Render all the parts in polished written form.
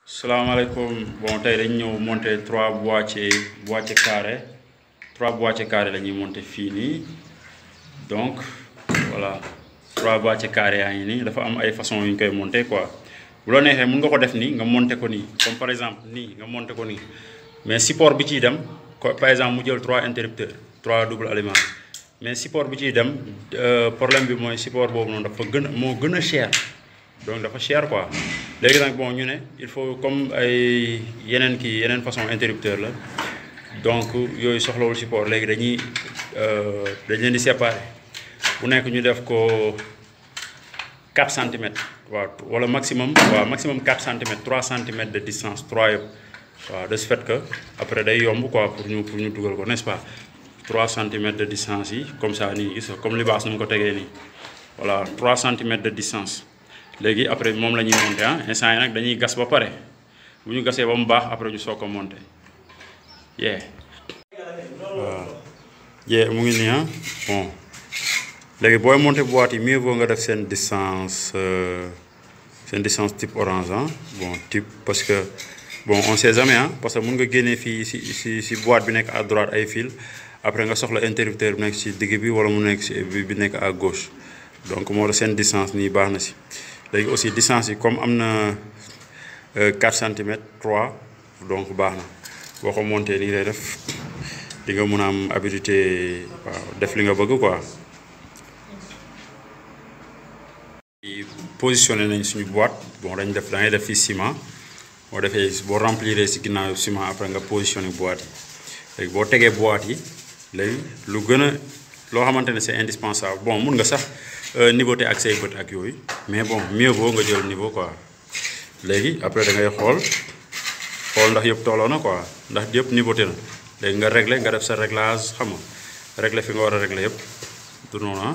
salaamaaleykum bon tey dañ ñëw monter trois boîtiers carré la ñuy monter fii nii donc voilà trois boîtiers carré yaa ngi nii dafa am ay façon yu ñu koy monter quoi bu la neexee mën nga ko def nii nga monter ko nii comme par exemple nii nga monter ko nii mais support bi ciy dem par exemple mu jël 3 interrupteurs 3 double aliments mais support bi ciy dem problème bi mooy support boobu noonu dafa gën a cher. Donc dafa cher quoi léegi nag bon ñu ne il faut comme ay yeneen façon interrupteur la donc yooyu soxlawul support léegi dañ leen di séparer bu nekk ñu def ko 4 centimètres waaw wala maximum 4 centimètres 3 centimètres de distance 3 yëpp waaw de ce fait que après day yomb quoi pour ñu dugal ko n'est-ce pas 3 centimètres de distance yi comme ça nii gis nga comme li baas nu mu ko tegee nii voilà 3 centimètres de distance. léegi après moom la ñuy monter instant yi nag dañuy gas ba pare bu ñu gasee ba mu baax après ñu soog ko monter waaw mu ngi nii bon léegi booy monter boîte yi mieux vaut nga def seen distance type orange bon type parce que bon on sait jamais parce que mun nga génnee fii si boîte bi nekk à droite ay fil après nga soxla interrupteur bi nekk si digg bi wala mu nekk si bi nekk à gauche donc moo tax seen distance nii baax na si. léegi aussi distance yi comme am na 4 centimètres 3 donc baax na boo ko monté nii lay def di nga mën a am habilité waaw def li nga bëgg quoi. positionné nañ suñu boîte bon da ngay def fii ciment boo defee boo remplir si ginnaaw ciment après nga positionné boîte yi léegi boo tegee boîte yi léegi lu gën a loo xamante ne c'est indispensable bon mun nga sax. Niveauté ak say bët ak yooyu mais bon mieux vaut nga jël niveau quoi léegi après da ngay xool ndax yëpp tolloo na quoi ndax yëpp niveauté na léegi nga régler nga def sa réglage xam nga régler fi nga war a régler yëpp du noonu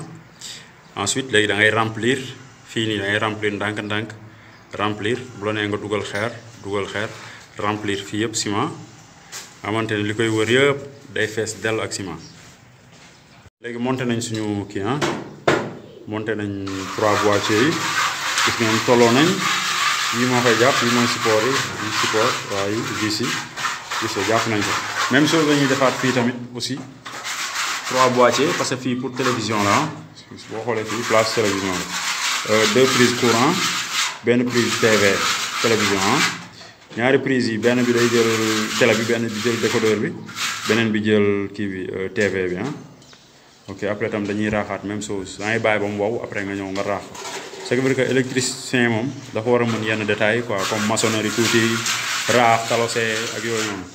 ensuite léegi da ngay remplir fii nii da ngay remplir ndànk-ndànk remplir bu la nee nga dugal xeer remplir fii yëpp ciment xamante ne li koy wër yëpp day fees dell ak ciment. léegi monté nañ suñu kii monté nañ 3 boîtiers yi gis ngeen tolloo nañ yi moo koy jàpp yi mooy support yi support waaw yi vis yi gis nga jàpp nañ ko même chose la ñuy defaat fii tamit aussi 3 boîtiers parce que fii pour télévision la boo xoolee fii place télévision la 2 prises courant benn prise TV télévision ñaari prises yi benn bi day jël télé bi benn bi jël décodeur bi beneen bi jël kii bi TV bi ok après tam dañuy raaxaat même chose da ngay bàyyi ba mu wow après nga ñëw nga raax ko ce qui veut dire que électricien moom dafa war a mën yenn détails quoi comme maçonnerie tuuti raax talosé ak yooyu noonu.